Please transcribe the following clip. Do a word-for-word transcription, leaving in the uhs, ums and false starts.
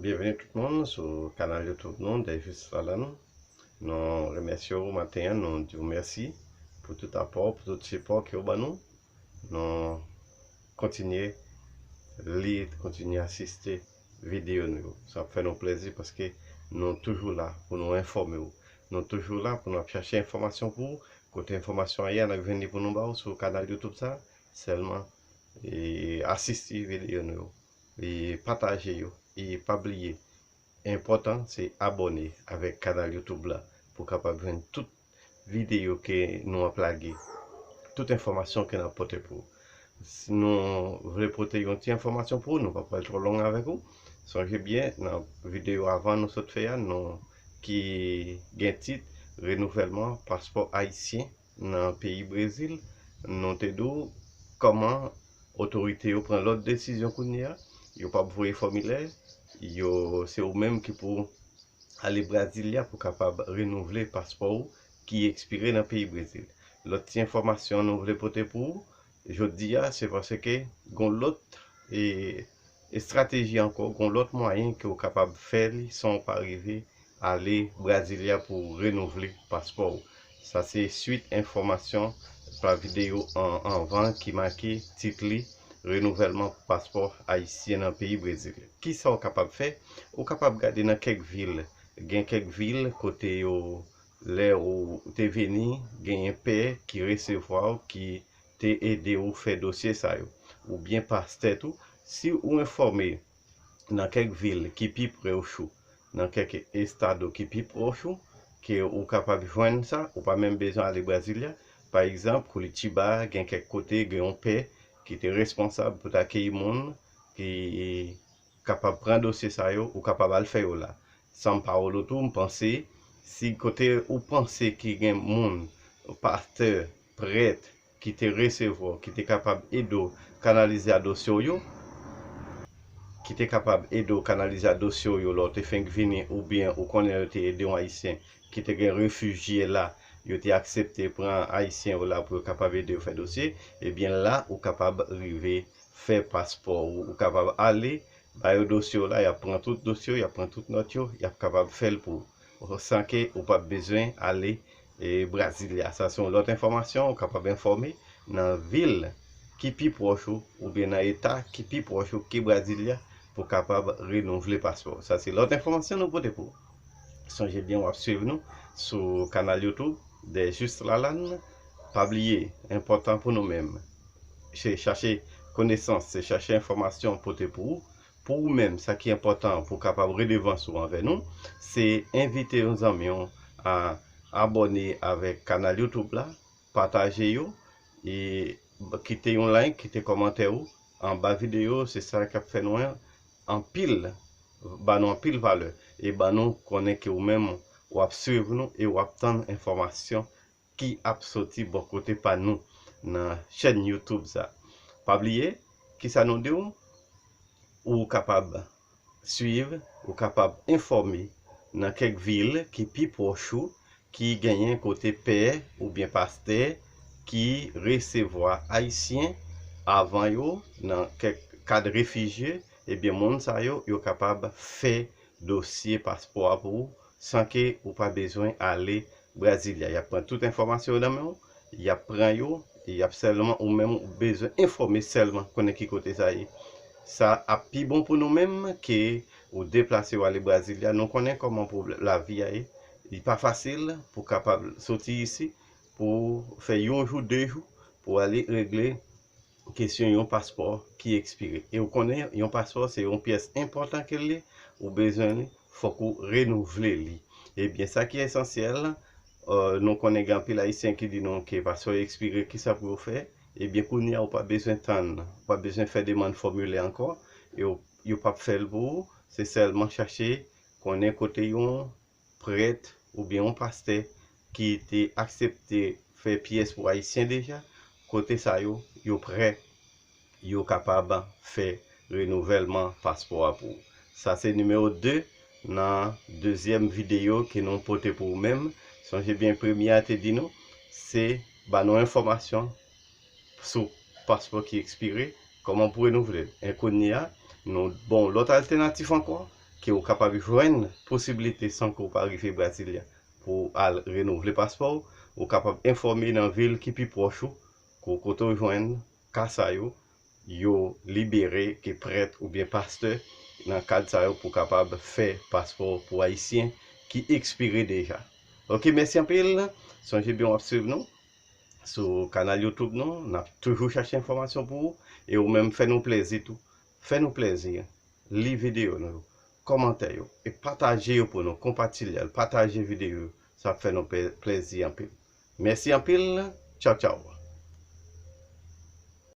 Byenveni tout moun sou kanal YouTube nou, Dejis Lalann. Nou remèsye w maten an, nou di w mèsi pou tout apò, pou tout sipò ke w ban nou. Nou kontinye li, kontinye asiste videyo nou yo. Sa ap fè nou plezi paske nou toujou la pou nou enfòme w. Nou toujou la pou nou ap chache enfòmasyon pou w. Kote enfòmasyon an ye, n ap jwenn li pou nou ba w sou kanal YouTube sa. Sèlman, e, asiste videyo nou yo. E pataje yo. E pa bliye, enpòtan, se abòne avèk kanal YouTube la pou w kapab jwenn tout videyo ke nou ap lage, tout enfòmasyon ke n ap pote pou ou. Si nou vle pote yon ti enfòmasyon pou ou, nou pa pral twò long avèk ou. Sonje byen, nan videyo avan nou sot fè a, nou ki gen tit Renouvèlman paspò ayisyen nan peyi Brezil, nou te di w kòman otorite yo pran lòt desizyon kounye a. Yo p ap voye fòmilè, yo, se ou menm ki pou ale Brasilia pou kapab renouvle paspò ou ki ekspire nan peyi Brezil. Lòt ti enfòmasyon nou vle pote pou ou jodi a, se paske gon lòt, e, estrateji ankò, gon lòt mwayen ke w kapab fè li san w pa rive ale Brasilia pou renouvle paspò w. Sa se swit enfòmasyon pa videyo an, anvan ki make tit li Renouvèlman paspò ayisyen nan peyi Brezil. Kisa w kapab fè? Ou kapab gade nan kèk vil. Gen kèk vil kote yo, lè ou te vini, genyen pè ki resevwa w, ki te ede w fè dosye sa yo. Oubyen pastè tou, si ou enfòme nan kèk vil ki pi pre w chou, nan kèk estado ki pi pwòch ou, ke ou kapab jwenn sa, ou pa menm bezwen ale Brasilia. Pa egzanp, Curitiba, gen kèk kote, gen yon pè ki te responsab pou t akeyi moun ki kapab pran dosye sa yo, ou kapab al fè yo la. São Paulo tou, m panse, si kote ou panse ki gen moun, pastè, prèt, ki te resevwa w, ki te kapab ede w kanalize a dosye w yo, ki te kapab ede w kanalize a dosye w yo lè w te fenk vini, oubyen ou konnen yo te ede yon Ayisyen ki te gen refijye la, yo te aksepte pran Ayisyen yo la pou yo kapab ede yo fè dosye, ebyen la, ou kapab rive fè paspò ou, ou kapab ale ba yo dosye w la, y ap pran tout dosye w, y ap pran tout nòt yo, y ap kapab fè l pou ou, san ke ou p ap bezwen ale, e, Brasilia. Sa se yon lòt enfòmasyon, ou kapab enfòme nan vil ki pi pwòch ou, oubyen nan eta ki pi pwòch ou ke Brasilia, pou kapab renouvle paspò w. Sa se lòt enfòmasyon nou pote pou ou. Sonje byen, w ap swiv nou sou kanal YouTube Dejis Lalann. Pa bliye, enpòtan pou nou menm, se chache konesans, se chache enfòmasyon pote pou ou. Pou ou menm, sa ki enpòtan pou w kapab redevans ou anvè nou, se envite yon zanmi w a abòne avèk kanal YouTube la, pataje yo, e kite yon like, kite kòmantè ou anba videyo, se sa k ap fè nou anpil, ba nou anpil valè, e ban nou konnen ke ou menm w ap swiv nou e w ap tann enfòmasyon ki ap soti bò kote pa nou nan chèn YouTube sa. Pa bliye, kisa nou di w? Ou kapab swiv, ou kapab enfòme nan kèk vil ki pi pwòch ou, ki genyen kote pè oubyen pastè ki resevwa Ayisyen avan yo nan kèk kad refijye, ebyen, moun sa yo, yo kapab fè dosye paspò a pou ou, san ke ou pa bezwen ale Brasilia. Y ap pran tout enfòmasyon yo nan men w, y ap pran yo, e y ap sèlman, ou menm ou bezwen enfòme sèlman, konnen ki kote sa ye. Sa ap pi bon pou nou menm ke ou deplase w ale Brasilia. Nou konnen kòman pwoblè-, lavi a ye. Li pa fasil pou kapab soti isi, pou fè yon jou, de jou, pou ale regle kesyon yon paspò ki ekspire. E ou konnen, yon paspò se yon pyès enpòtan ke l ye, ou bezwen li, fòk ou renouvle li. Ebyen, sa ki esansyèl, e, nou konnen gen anpil Ayisyen ki di nou ke paspò yo ekspire, kisa pou yo fè? Ebyen, kounye a, ou pa bezwen tann, ou pa bezwen fè demann fòmilè ankò, e yo, yo p ap fè l pou ou, se sèlman chache konnen kote yon prèt oubyen yon pastè ki te aksepte fè pyès pou Ayisyen deja, kote sa yo, yo prè, yo kapab fè renouvèlman paspò a pou ou. Sa se nimewo de nan dezyèm videyo ke nou pote pou ou menm. Sonje byen, premye a te di nou, se ba nou enfòmasyon sou paspò ki ekspire, kòman pou renouvle l. E kounye a, nou ba w lòt altènatif ankò, ke w kapab jwenn posiblite san ke w pa rive Brasilia pou w al renouvle paspò w, ou kapab enfòme nan vil ki pi pwòch ou, kote w jwenn ka sa yo, yo libere ke prèt oubyen pastè nan kad sa yo pou kapab fè paspò pou Ayisyen ki ekspire deja. Ok, mèsi anpil. Sonje byen w ap swiv nou sou kanal YouTube nou. N ap toujou chache enfòmasyon pou ou. E ou menm, fè nou plèzi tou. Fè nou plèzi. Li videyo nou yo. Kòmante yo. E pataje yo pou nou. Konpatilye l. Pataje videyo yo. Sa ap fè nou plèzi anpil. Mèsi anpil. Tchaw, tchaw.